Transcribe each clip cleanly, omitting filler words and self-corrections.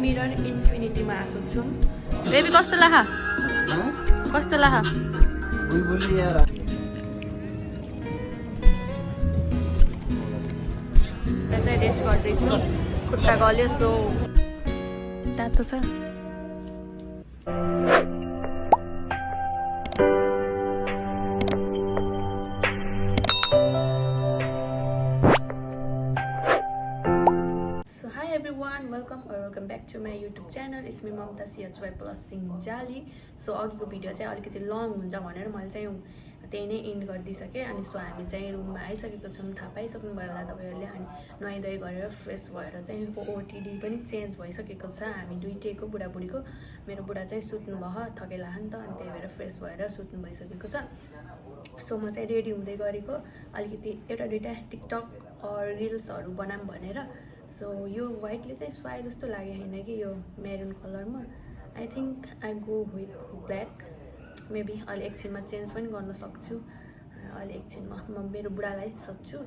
Mirror इन्फिनिटीमा आएको छौँ। Baby कस्तो लाग्यो? कस्तो लाग्यो? बुलबुली यार चाहिँ रेस्ट गर्दैछु, खुट्टा गल्यो सो तातो छ। Welcome back to my YouTube channel it's me Mamata CHY plus Singjali. So अघिको भिडियो चाहिँ अलिकति लङ हुन्छ भनेर मैले चाहिँ त्यही नै इन्ड गरिदिइसकेँ। अनि सो हामी चाहिँ रुममा आइसकेको छौँ, थाहा पाइसक्नुभयो होला तपाईँहरूले। अनि नुहाइधुवाइ गरेर फ्रेस भएर चाहिँ OOTD पनि चेन्ज भइसकेको छ हामी दुइटैको, बुढाबुढीको। मेरो बुढा चाहिँ सुत्नु भयो, थकेला नि त, अनि त्यही भएर फ्रेस भएर सुत्नु भइसकेको छ। सो म चाहिँ रेडी हुँदै गरेको, अलिकति एउटा दुइटा टिकटक रिल्सहरू बनाऊँ भनेर। सो यो व्हाइटले चाहिँ स्वाइ जस्तो लाग्यो होइन कि यो मेरुन कलरमा। I think I go with black. Maybe अहिले एकछिनमा चेन्ज पनि गर्न सक्छु। अहिले एकछिनमा म मेरो बुढालाई सोध्छु,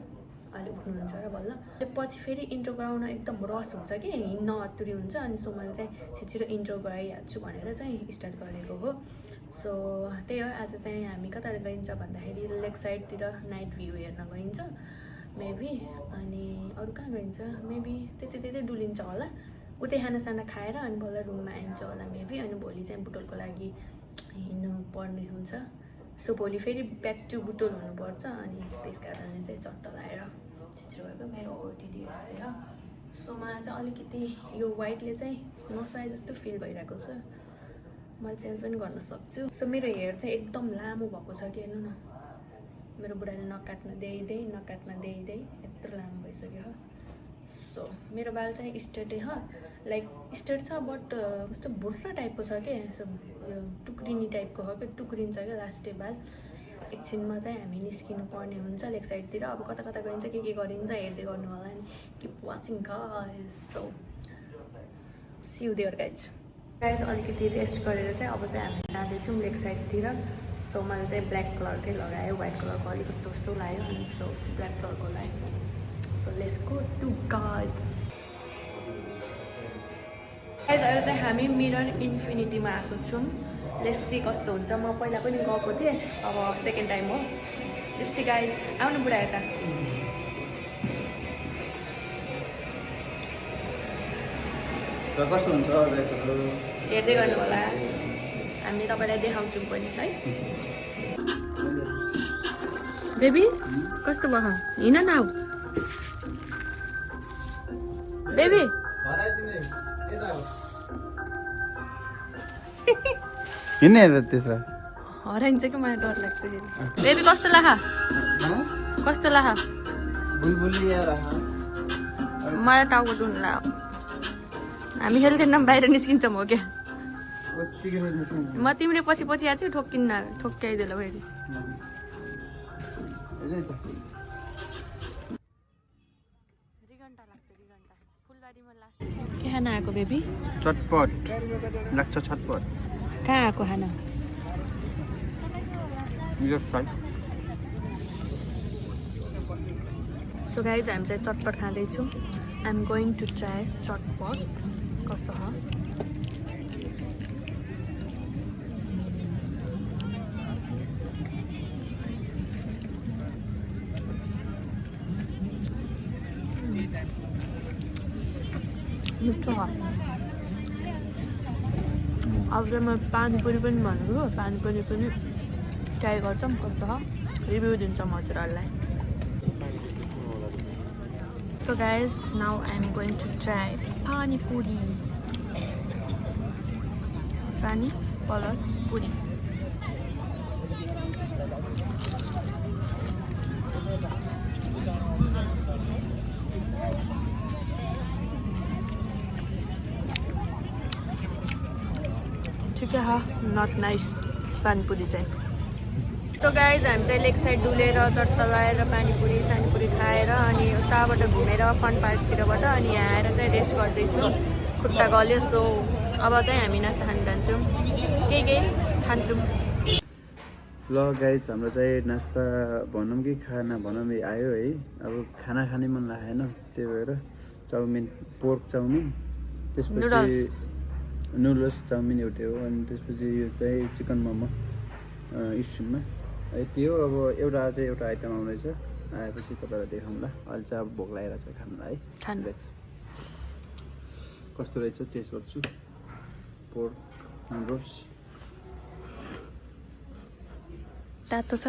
अहिले उठ्नुहुन्छ र बल्ल। पछि फेरि इन्ट्रो गराउन एकदम रस हुन्छ कि, हिँड्न अत्तुरी हुन्छ। अनि सो मैले चाहिँ छिटो इन्ट्रो गराइहाल्छु भनेर चाहिँ स्टार्ट गरेको हो। सो त्यही हो, आज चाहिँ हामी कता गइन्छ भन्दाखेरि लेक साइडतिर नाइट भ्यू हेर्न गइन्छ मेबी। अनि अरू कहाँ गइन्छ मेबी त्यतै डुलिन्छ होला। उतै खानासाना खाएर अनि बल्ल रुममा आइन्छ होला मेबी। अनि भोलि चाहिँ बुटोलको लागि हिँड्नु पर्ने हुन्छ। सो भोलि फेरि ब्याक टु बुटोल हुनुपर्छ। अनि त्यस कारणले चाहिँ चट्ट लाएर छिटो भएको मेरो OOTD यस्तै हो। सो मलाई चाहिँ अलिकति यो व्हाइटले चाहिँ नसाए जस्तो फिल भइरहेको छ। मैले चेन्ज पनि गर्न सक्छु। सो मेरो हेयर चाहिँ एकदम लामो भएको छ कि, हेर्नु न, मेरो बुढाले नकाट्न देइदै यत्रो लामो भइसक्यो हो। सो मेरो बाल चाहिँ स्ट्रेटै हो, लाइक स्ट्रेट छ बट कस्तो भुर्रा टाइपको छ क्या, सो यो टुक्रिनी टाइपको हो कि, टुक्रिन्छ क्या लास्टै बाल। एकछिनमा चाहिँ हामी निस्किनु पर्ने हुन्छ लेक साइडतिर। अब कता कता गइन्छ के गरिन्छ हेर्दै गर्नु होला। नि keep watching guys. So see you there guys. अलिकति रेस्ट गरेर चाहिँ अब चाहिँ हामी जाँदैछौँ लेक साइडतिर। सो मैले चाहिँ ब्ल्याक कलरकै लगायो, व्हाइट कलरको अलिक कस्तो लाग्यो, अनि सो ब्ल्याक कलरको लगायो। So let's go to guys. अहिले चाहिँ हामी मिरर इन्फिनिटीमा आएको छौँ। लेट्स सी कस्तो हुन्छ। म पहिला पनि गएको थिएँ, अब सेकेन्ड टाइम हो। लेट्स सी गाइस, आउनु बुढा यता। कस्तो हुन्छ हेर्दै गर्नु होला, हामी तपाईँलाई देखाउँछौँ पनि है। बेबी कस्तो भयो? हिँड न आऊ बेबी। हिँड्ने त्यसमा हराइन्छ कि, मलाई डर लाग्छ फेरि। बेबी कस्तो लाग्यो? कस्तो लाग्यो? बुलबुली यार मलाई टाउको दुख्नु लाग्यो। हामी खेल्दैनौँ, बाहिर निस्किन्छौँ हो क्या। म तिम्रो पछि पछि आएको छु, ठोक्काइदिएला फेरि। के खाना आएको बेबी? चटपट लाग्छ, छटपट। कहाँ आएको खाना? सो गाइज हामी चाहिँ चटपट खाँदैछौँ। I am going to try chatpat कस्तो हो। मिठो हो। अब चाहिँ म पानीपुरी पनि भनेको, पानीपुरी पनि ट्राई गर्छौँ कस्तो हो, रिभ्यू दिन्छौँ हजुरहरूलाई। So guys, now I'm going to try pani puri. Pani plus puri. ठीक है, not nice pani puri चाहिँ। सो गाइज हामी चाहिँ लेक साइड डुलेर चट्ट लगाएर पानीपुरी सानीपुरी खाएर अनि उताबाट घुमेर फन पार्कतिरबाट अनि यहाँ आएर चाहिँ रेस्ट गर्दैछौँ, खुट्टा गल्यो। सो अब चाहिँ हामी नास्ता खान जान्छौँ, केही खान्छौँ। ल गाइज, हाम्रो चाहिँ नास्ता भनौँ कि खाना भनौँ आयो है। अब खाना खाने मन लागेन, त्यही भएर चाउमिन, पोर्क चाउमिन त्यसपछि नुडल्स चाउमिन एउटै हो अनि त्यसपछि यो चाहिँ चिकन मोमो स्ट्रिममा यति हो। अब एउटा आइटम आउँदैछ, आएपछि तपाईँलाई देखाउँला। अहिले चाहिँ अब भोक लागेको छ खानुलाई है। खानु कस्तो रहेछ टेस्ट गर्छु। पोर्क नुडल्स तातो छ।